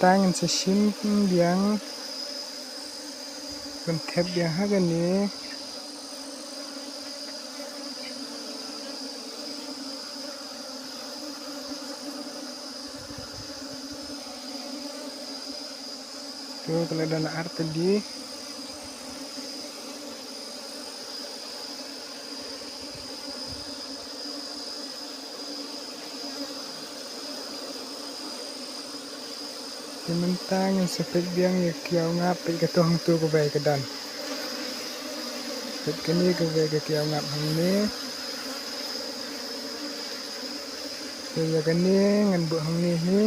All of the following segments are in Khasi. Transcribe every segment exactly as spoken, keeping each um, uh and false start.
Tang ngin sa shim biang, ban thep biang ha kane. To, ka la don ar tylli. Te mynta ngin sa peit biang ïa ka ïew ngap, peit kato hangto kawei ka don. Peit kane kawei ka ïew ngap hangne. Te ïa kane ngan buh hangne hi.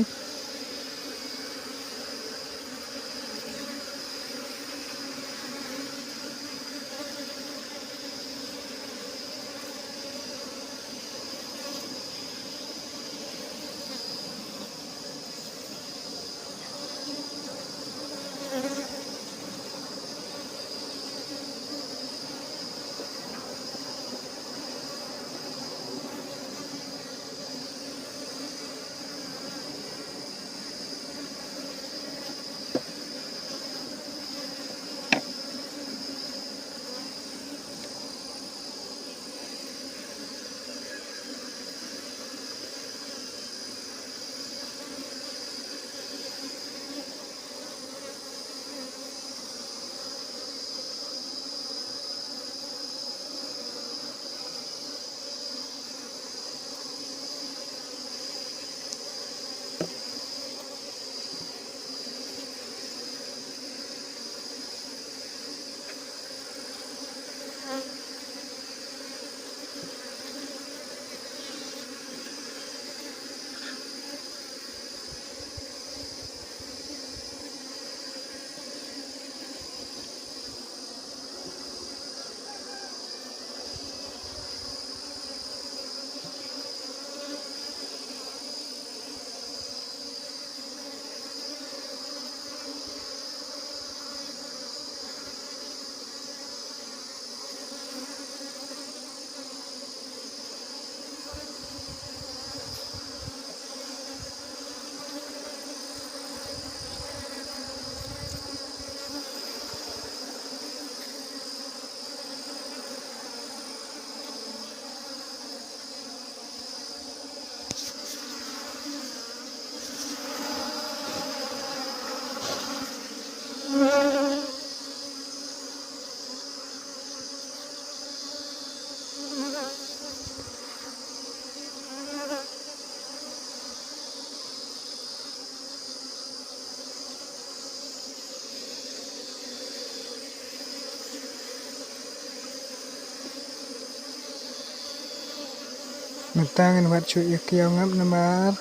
Mynta ngan wad shuh ïa ka ïew ngap namar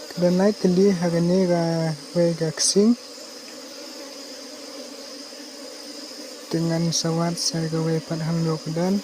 ka don lai tylli ha kane kawei ka ksing. Te ngan sa wad sa ïa kawei pat hangno ka don.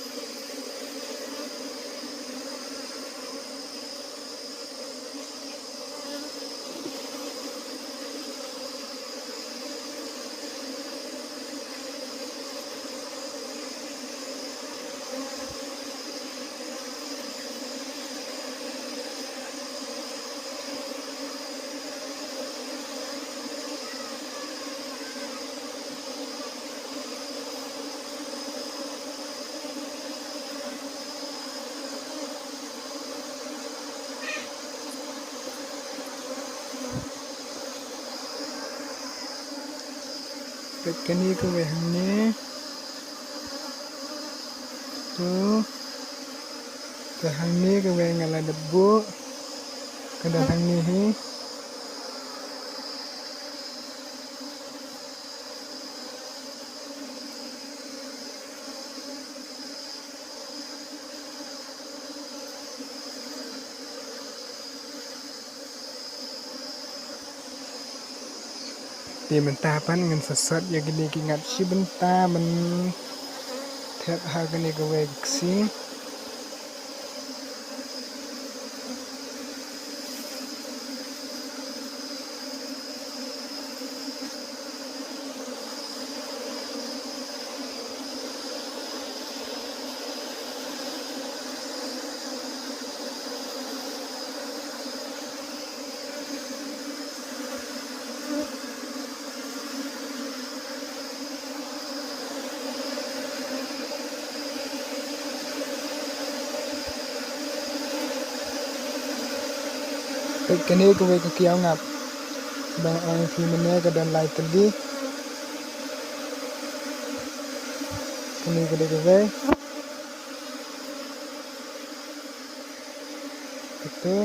Peit kane kawei hangne. To. Te hangne kawei nga la dep buh. Ka don hangne hi. Te mynta pat ngan sa sot ïa kine ki ngat shi bynta ban thep ha kane kawei ka ksing. Kane kawei ka kiaw ngap. Ba nga ong ïa phi mynne ka don lai tylli. Kane ka dei kawei. Katu.